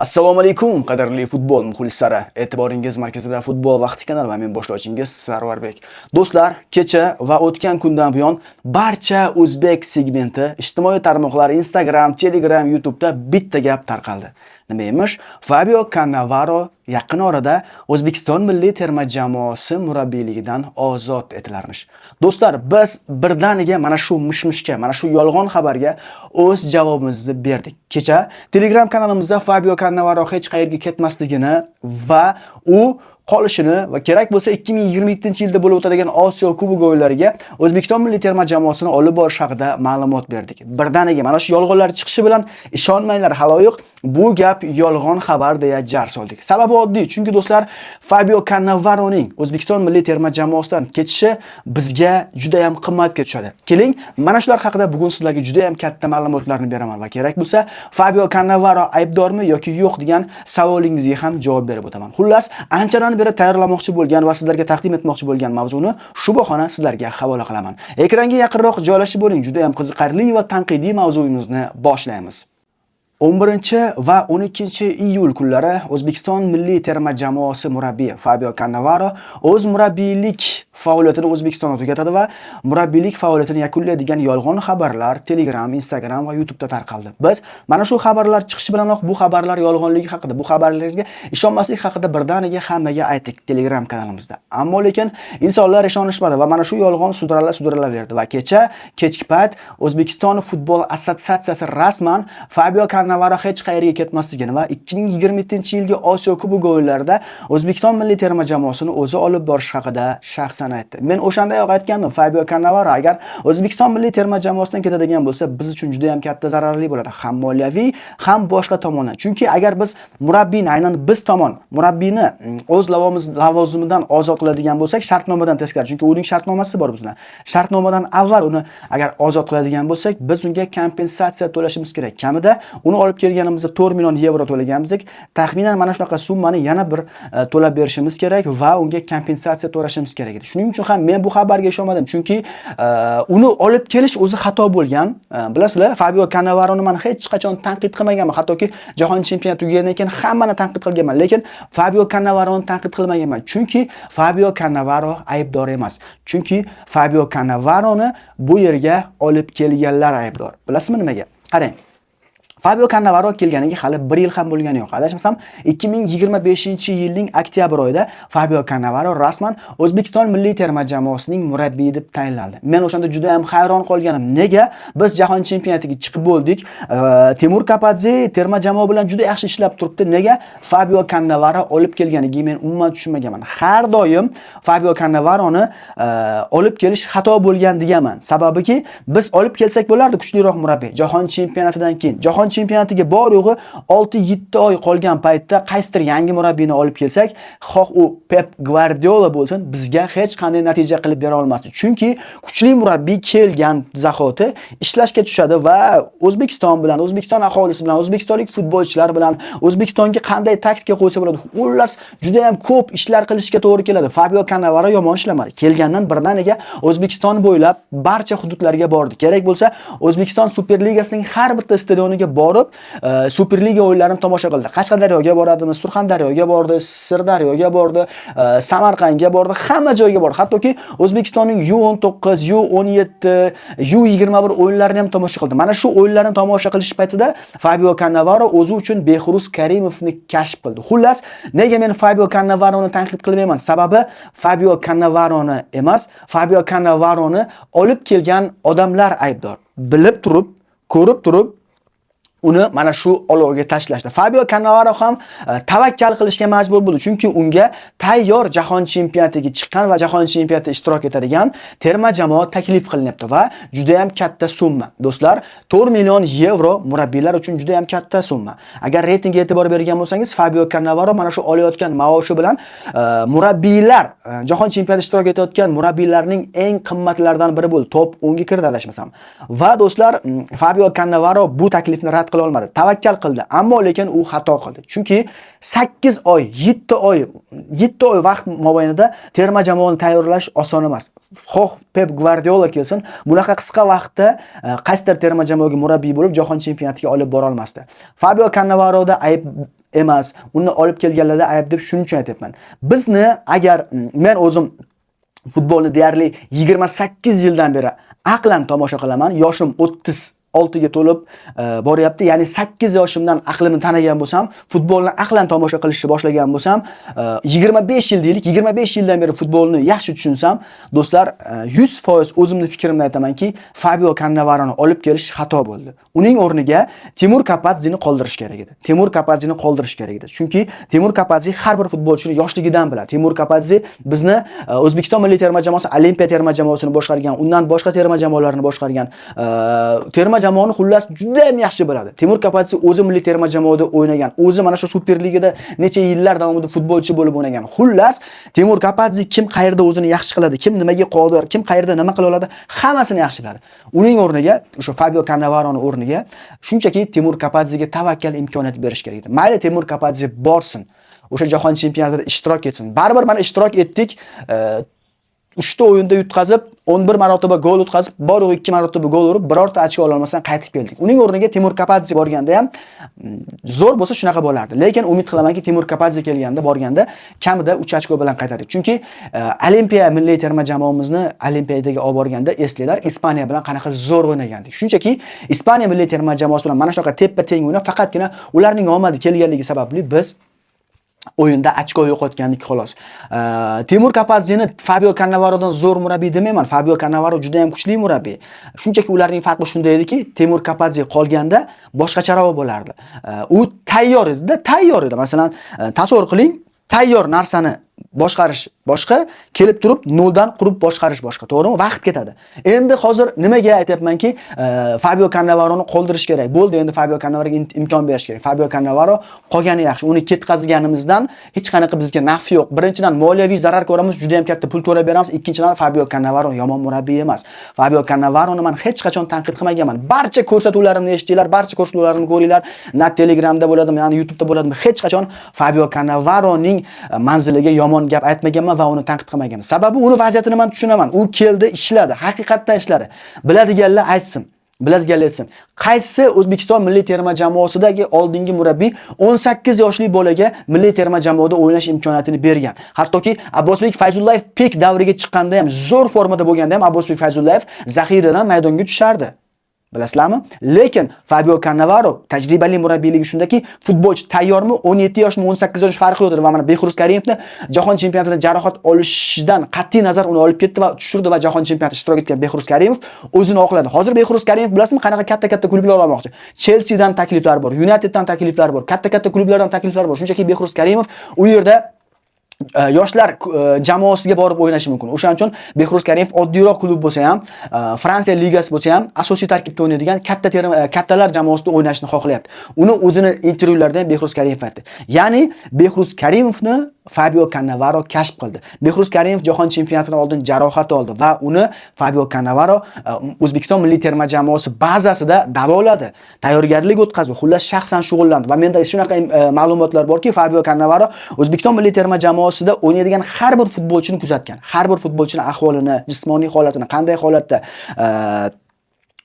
Assalomu alaykum, qadrli futbol muxlislari. E'tiboringiz markazida Futbol vaqti kanali va men boshlovchingiz Sarvarbek. Do'stlar, kecha va o'tgan kundan buyon barcha o'zbek segmenti, ijtimoiy tarmoqlar, Instagram, Telegram, YouTube'da bitta gap tarqaldi. Nima emish? Fabio Cannavaro yaqin orada O'zbekiston milliy terma jamoasi murabbiyligidan ozod etilarmish. Do'stlar, biz birdaniga mana shu mish-mishga, mana shu yolg'on xabarga o'z javobimizni berdik. Kecha Telegram kanalimizda Fabio Cannavaro hech qayerga ketmasligini va u qolishini va kerak bo'lsa 2027-yilda bo'lib o'tadigan Osiyo Kubogi o'yinlariga O'zbekiston milliy terma jamoasini olib borish haqida ma'lumot berdik. Birdaniga mana shu yolg'onlar chiqishi bilan ishonmanglar haloyiq, bu gap yolg'on xabar deya jar soldik. Sababi oddiy, chunki do'stlar, Fabio Cannavaroning O'zbekiston milliy terma jamoasidan ketishi bizga juda ham qimmatga tushadi. Keling, mana shular haqida bugun sizlarga juda ham katta ma'lumotlarni beraman va kerak bo'lsa Fabio Cannavaro aybdormi yoki yo'q degan savolingizga ham javob berib o'taman. Xullas, anchadan beri tayyorlamoqchi bo'lgan va sizlarga taqdim etmoqchi bo'lgan mavzuni shu bahona sizlarga havola qilaman. Ekranga yaqinroq joylashib bo'ling, juda ham qiziqarli va tanqidiy mavzuyimizni boshlaymiz. 11 va 12 iyul kunlari O'zbekiston milliy terma jamoasi murabbiyi Fabio Cannavaro o'z murabbiylik faoliyatini O'zbekistonda tugatadi va murabbiylik faoliyatini yakunlaydigan yolg'on xabarlar Telegram, Instagram va YouTube'da tarqaldi. Biz mana shu xabarlar chiqishi bilanoq bu xabarlar yolg'onligi haqida, bu xabarlarga ishonmaslik haqida birdaniga hammaga aytdik Telegram kanalimizda. Ammo lekin insonlar ishonishmadi va mana shu yolg'on sudrala sudralaverdi va kecha kechki payt O'zbekiston futbol assotsiatsiyasi rasman Fabio Cannavaro hech qayerga ketmasligini va 2027-yilgi Osiyo Kubogi o'yinlarida O'zbekiston milliy terma jamoasini o'zi olib borish haqida shaxsan aytdi. Men o'shandayoq aytgandim, Fabio Cannavaro agar O'zbekiston milliy terma jamoasidan ketadigan bo'lsa, biz uchun juda ham katta zararli bo'ladi, ham moliyaviy, ham boshqa tomondan. Chunki agar biz murabbiyni, aynan biz tomon murabbiyni o'z lavozimidan ozod qiladigan bo'lsak, shartnomadan teskari, chunki uning shartnomasi bor biz bilan. Shartnomadan avval uni agar ozod qiladigan bo'lsak, biz unga kompensatsiya to'lashimiz kerak. Kamida uni olib kelganimizda 4 million yevro to'laganmizdek, taxminan mana shunaqa summani yana bir to'lab berishimiz kerak va unga kompensatsiya to'lashimiz kerak edi. Shuning uchun ham men bu xabarga ishonmadim, chunki uni olib kelish o'zi xato bo'lgan. Bilasizlar, Fabio Cannavaroni men hech qachon tanqid qilmaganman, hattoki jahon chempionati tugagandan keyin hammani tanqid qilganman, lekin Fabio Cannavaroni tanqid qilmaganman, chunki Fabio Cannavaro aybdor emas. Chunki Fabio Cannavaroni bu yerga olib kelganlar aybdor. Bilasizmi nimaga? Qarang. Fabio Cannavaro kelganiga hali 1 yil ham bo'lgani yo'q. Adashmasam, 2025-yilning oktyabr oyida Fabio Cannavaro rasman O'zbekiston milliy terma jamoasining murabbiyi deb tayinlandi. Men o'shanda juda ham hayron qolganim. Nega? Biz jahon chempionatiga chiqib bo'ldik. Timur Kapadze terma jamoa bilan juda yaxshi ishlab turibdi. Nega Fabio Cannavaro olib kelganiga men umuman tushunmaganman. Har doim Fabio Cannavaroni olib kelish xato bo'lgan deganman. Sababiki, biz olib kelsak bo'lardi kuchliroq murabbiy. Jahon chempionatidan keyin, jahon chempionatiga bor yo'g'i 6-7 oy qolgan paytda qaysidir yangi murabbiyni olib kelsak, xoh u Pep Guardiola bo'lsin, bizga hech qanday natija qilib bera olmasdi. Chunki kuchli murabbiy kelgan zahoti ishlashga tushadi va O'zbekiston bilan, O'zbekiston aholisi bilan, o'zbekistonlik futbolchilar bilan, O'zbekistonga qanday taktika qo'ysa bo'ladi. Xullas, juda ham ko'p ishlar qilishga to'g'ri keladi. Fabio Cannavaro yomon ishlamadi. Kelgandan birdaniga O'zbekiston bo'ylab barcha hududlarga bordi. Kerak bo'lsa, O'zbekiston Superligasining har bitta stadioniga borib, Superliga o'yinlarini tomosha qildi. Qashqadaryoga boradimi, Surxondaryoga bordi, Sirdaryoga bordi, Samarqandga bordi, hamma joyga bordi. Hattoki O'zbekistonning U19, U17, U21 o'yinlarini ham tomosha qildi. Mana shu o'yinlarni tomosha qilish paytida Fabio Cannavaro o'zi uchun Behruz Karimovni kashf qildi. Xullas, nega men Fabio Cannavaroni tanqid qilmayman? Sababi Fabio Cannavaroni emas, Fabio Cannavaroni olib kelgan odamlar aybdor. Bilib turib, ko'rib turib uni mana shu olovga tashlashdi. Fabio Cannavaro ham tavakkal qilishga majbur bo'ldi, chunki unga tayyor jahon chempionatiga chiqqan va jahon chempionatida ishtirok etadigan terma jamoa taklif qilinyapti va juda ham katta summa. Do'stlar, 4 million yevro murabbiylar uchun juda ham katta summa. Agar reytingga e'tibor bergan bo'lsangiz, Fabio Cannavaro mana shu olayotgan maoshi bilan murabbiylar, jahon chempionatida ishtirok etayotgan murabbiylarning eng qimmatlaridan biri bo'ldi. Top 10 ga kirdi adashmasam. Va do'stlar, Fabio Cannavaro bu taklifni rad qila olmadi. Tavakkal qildi, ammo lekin u xato qildi. Chunki 8 oy, 7 oy, 7 oy vaqt mobaynida terma jamoani tayyorlash oson emas. Xoh Pep Guardiola kelsin, bunaqa qisqa vaqtda qaysidir terma jamoaga murabbiy bo'lib jahon chempionatiga olib bora olmasdi. Fabio Cannavaroda ayb. emas. Uni olib kelganlarda ayb deb shuning uchun aytyapman. Bizni agar men o'zim futbolni deyarli 28 yildan beri aqlan tomosha qilaman. Yoshim 36 ga to'lib boryapti. Ya'ni 8 yoshimdan aqlimni tanigan bo'lsam, futbolni aqlan tomosha qilishni boshlagan bo'lsam, 25 yil deylik, 25 yildan beri futbolni yaxshi tushunsam, do'stlar, 100% o'zimni fikrimni aytamanki, Fabio Cannavaroni olib kelish xato bo'ldi. Uning o'rniga Timur Kapadzini qoldirish kerak edi. Timur Kapadzini qoldirish kerak edi. Chunki Timur Kapadzi har bir futbolchini yoshligidan biladi. Timur Kapadzi bizni O'zbekiston milliy terma jamoasi, Olimpiya terma jamoasini boshqargan, undan boshqa terma jamoalarni boshqargan, terma jamoani xullas juda ham yaxshi biladi. Timur Kapadzi o'zi milliy terma jamoada o'ynagan, o'zi mana shu Superligada necha yillar davomida futbolchi bo'lib o'ynagan. Xullas, Timur Kapadzi kim qayerda o'zini yaxshi qiladi, kim nimaga qodir, kim qayerda nima qila oladi, hammasini yaxshi biladi. Uning o'rniga, o'sha Fabio Cannavaroning o'rniga shunchaki Timur Kapadziga tavakkal imkoniyat berish kerak edi. Mayli, Timur Kapadzi borsin, o'sha jahon chempionatida ishtirok etsin. Baribir mana ishtirok etdik. 3 ta o'yinda yutqazib, 11 marotaba gol o'tkazib, bor yo'q 2 marotaba gol urib, birorta ochko ololmasdan qaytib keldik. Uning o'rniga Timur Kapadze borganda ham zo'r bo'lsa shunaqa bo'lardi. Lekin umid qilamanki, Timur Kapadze kelganda, borganda kamida 3 ochko bilan qaytadi. Chunki Olimpiya milliy terma jamoamizni Olimpiadaga olib borganda eslanglar, Ispaniya bilan qanaqa zo'r o'ynagandik. Shunchaki Ispaniya milliy terma jamoasi bilan mana shunaqa teppa teng o'ynab, faqatgina ularning omadi kelganligi sababli biz o'yinda ochko yo'qotgandik, xolos. Timur Kapadzeni Fabio Cannavarodan zo'r murabbiy demayman. Fabio Cannavaro juda ham kuchli murabbiy. Shunchaki ularning farqi shunda ediki, Timur Kapadze qolganda boshqacharoq bo'lardi. U tayyor edi-da, tayyor edi. Masalan, tasavvur qiling, tayyor narsani boshqarish boshqa, kelib turib noldan qurib boshqarish boshqa, to'g'rimi? Vaqt ketadi. Endi hozir nimaga aytyapmanki, Fabio Cannavaroni qoldirish kerak. Bo'ldi, endi Fabio Cannavaroga imkon berish kerak. Fabio Cannavaro qolgani yaxshi. Uni ketkazganimizdan hech qanaqa bizga naf yo'q. Birinchidan, moliyaviy zarar ko'ramiz, juda ham katta pul to'lab beramiz. Ikkinchidan, Fabio Cannavaro yomon murabbiy emas. Fabio Cannavaroni men hech qachon tanqid qilmaganman. Barcha ko'rsatuvlarimni eshitinglar, barcha ko'rsatuvlarimni ko'ringlar. Na Telegramda bo'ladimi, ya'ni YouTube'da bo'ladimi, hech qachon Fabio Cannavaroning manziliga yomon gap aytmaganman va uni tanqid qilmaganman. Sababi uni vaziyatini men tushunaman. U keldi, ishladi, haqiqatdan ishladi. Biladiganlar aytsin. Biladiganlar aytsin. Qaysi O'zbekiston milliy terma jamoasidagi oldingi murabbiy 18 yoshli bolaga milliy terma jamoada o'ynash imkoniyatini bergan? Hattoki Abbosbek Fayzullayev pik davriga chiqqanda ham, zo'r formada bo'lganda ham Abbosbek Fayzullayev zaxiradan maydonga tushardi. Bilasizlarmi? Lekin Fabio Cannavaro tajribali murabbiyligi shundaki, futbolchi tayyormi, 17 yoshmi, 18 yosh farqi yo'qdir va mana Behruz Karimovni jahon chempionatida jarohat olishidan qat'iy nazar uni olib ketdi va tushirdi va jahon chempionatida ishtirok etgan Behruz Karimov o'zini oqladi. Hozir Behruz Karimov, bilasizmi, qanaqa katta-katta klublar olmoqchi. Chelseadan takliflar bor, Uniteddan takliflar bor, katta-katta klublardan takliflar bor. Shunchaki Behruz Karimov u yerda yoshlar jamoasiga borib o'ynashi mumkin. O'shaning uchun Behruz Karimov oddiyroq klub bo'lsa ham, Fransiya ligasi bo'lsa ham asosiy tarkibda o'ynaydigan katta terma kattalar jamoasida o'ynashni xohlayapti. Uni o'zini intervyularida ham Behruz Karimov aytdi. Ya'ni Behruz Karimovni Fabio Cannavaro kashf qildi. Behruz Karimov jahon chempionatidan oldin jarohat oldi va uni Fabio Cannavaro O'zbekiston milliy terma jamoasi bazasida davoladi, tayyorgarlik o'tkazdi, xullas shaxsan shug'ullandi va menda shunaqa ma'lumotlar borki, Fabio Cannavaro O'zbekiston milliy terma jamoasida o'ynaydigan har bir futbolchini kuzatgan, har bir futbolchini ahvolini, jismoniy holatini, qanday holatda,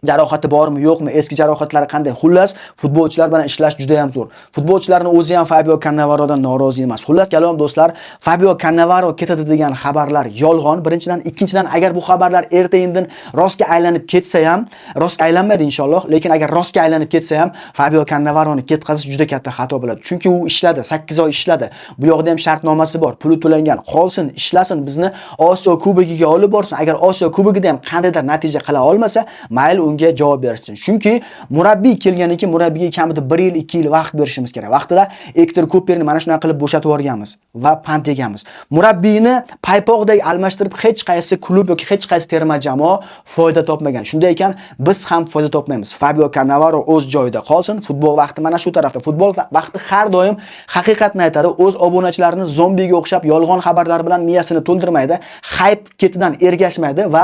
jarohati bormi, yo'qmi, eski jarohatlari qanday. Xullas, futbolchilar bilan ishlash juda ham zo'r. Futbolchilarning o'zi ham Fabio Cannavarodan norozi emas. Xullas kalom, do'stlar, Fabio Cannavaro ketadi degan xabarlar yolg'on. Birinchidan, ikkinchidan, agar bu xabarlar erta indin rostga aylanib ketsa ham, rostga aylanmaydi inshaalloh, lekin agar rostga aylanib ketsa ham, Fabio Cannavaroni ketkazish juda katta xato bo'ladi. Chunki u ishladi, 8 oy ishladi. Bu yoqda ham shartnomasi bor, puli to'langan. Qolsin, ishlasin, bizni Osiyo Kubogiga olib borsin. Agar Osiyo Kubogida ham qandaydir natija qila olmasa, mayli, unga javob bersin. Chunki murabbiy kelgandan keyin murabbiyga kamida 1 yil, 2 yil vaqt berishimiz kerak. Vaqtida Ektor Kuperni mana shunaqa qilib bo'shatib yuborganmiz va pand yeganmiz. Murabbiyni paypoqdek almashtirib hech qaysi klub yoki hech qaysi terma jamoa foyda topmagan. Shunday ekan, biz ham foyda topmaymiz. Fabio Cannavaro o'z joyida qolsin. Futbol vaqti mana shu tarafda. Futbol vaqti har doim haqiqatni aytadi. O'z obunachilarini zombiga o'xshab yolg'on xabarlar bilan miyasini to'ldirmaydi. Hayp ketidan ergashmaydi va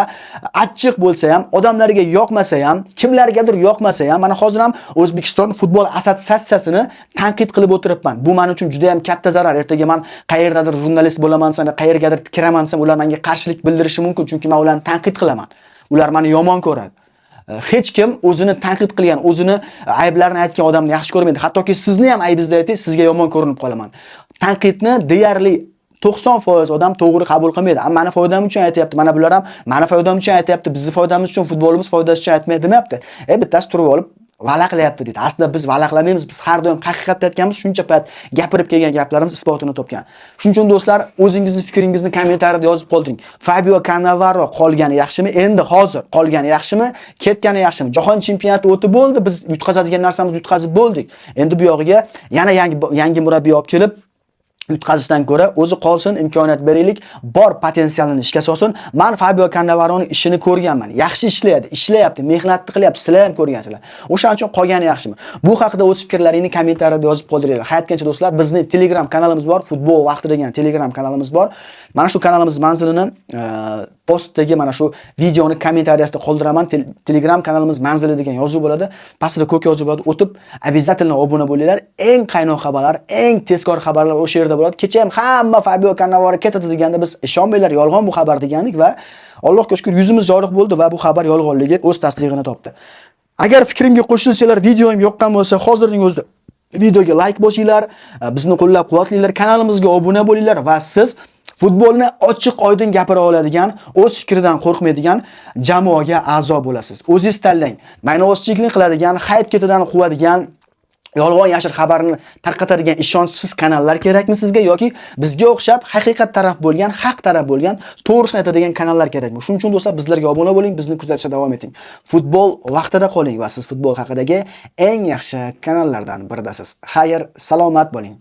achchiq bo'lsa ham, odamlarga yoqmasa ham, kimlargadir yoqmasa ham, mana hozir ham O'zbekiston futbol assotsiatsiyasini tanqid qilib o'tiribman. Bu men uchun juda ham katta zarar. Ertaga men qayerdadir jurnalist bo'laman desam, qayergadir kiraman desam, ular menga qarshilik bildirishi mumkin, chunki men ularni tanqid qilaman. Ular meni yomon ko'radi. Hech kim o'zini tanqid qilgan, o'zini ayblarini aytgan odamni yaxshi ko'rmaydi. Hattoki sizni ham aybingizni aytsangiz, sizga yomon ko'rinib qolaman. Tanqidni deyarli 90% odam to'g'ri qabul qilmaydi. "Amma mani foydam uchun aytyapti. Mana bular ham mani foydam uchun aytyapti, bizni foydamiz uchun, futbolimiz foydasi uchun aytmaydi" demayapti. "E, bittasi turib olib valaqlayapti" deydi. Aslida biz valaqlamaymiz. Biz har doim haqiqatni aytganmiz. Shuncha payt gapirib kelgan gaplarimiz isbotini topgan. Shuning uchun, do'stlar, o'zingizni fikringizni kommentariyada yozib qoldiring. Fabio Cannavaro qolgani yaxshimi? Endi hozir qolgani yaxshimi? Ketgani yaxshimi? Jahon chempionati o'tib bo'ldi. Biz yutqazadigan narsamizni yutqazib bo'ldik. Endi bu yog'iga yana yangi murabbiy olib kelib yutqazishdan ko'ra o'zi qolsin, imkoniyat beraylik, bor potensialini ishga solsin. Man Fabio Cannavaroning ishini ko'rganman. Yaxshi ishlaydi, ishlayapti, mehnatni qilyapti, sizlar ham ko'rgansizlar. O'shaning uchun qolgani yaxshimi? Bu haqida o'z fikrlaringni kommentariyada yozib qoldiringlar. Hayotgancha, do'stlar, bizni Telegram kanalimiz bor, Futbol vaqti degan Telegram kanalimiz bor. Mana shu kanalimiz manzilini postdagi mana shu videoni kommentariyasida qoldiraman. Telegram kanalimiz manzili degan yozuv bo'ladi. Pastida ko'k yozuv bo'ladi. O'tib, обязательно obuna bo'linglar. Eng qaynoq xabarlar, eng tezkor xabarlar o'sha yerda bo'ladi. Kecha ham hamma Fabio Cannavaro ketadi deganda biz ishonmanglar, yolg'on bu xabar degandik va Allohga shukr, yuzimiz yorug' bo'ldi va bu xabar yolg'onligi o'z tasdig'ini topdi. Agar fikrimga qo'shilsanglar, videoyim yoqqan bo'lsa, hozirning o'zida videoga like bosinglar, bizni qo'llab-quvvatlanglar, kanalimizga obuna bo'linglar va siz futbolni ochiq oydin gapira oladigan, o'z fikridan qo'rqmaydigan jamoaga a'zo bo'lasiz. O'zingiz tanlang. Maynovozchilikni qiladigan, хайп ketidan quvadigan, yolg'on yashir xabarni tarqatadigan ishonchsiz kanallar kerakmi sizga yoki bizga o'xshab haqiqat taraf bo'lgan, haq taraf bo'lgan, to'g'risini aytadigan kanallar kerakmi? Shuning uchun, do'stlar, bizlarga obuna bo'ling, bizni kuzatishda davom eting. Futbol vaqtida qoling va siz futbol haqidagi eng yaxshi kanallardan biridasiz. Xayr, salomat bo'ling.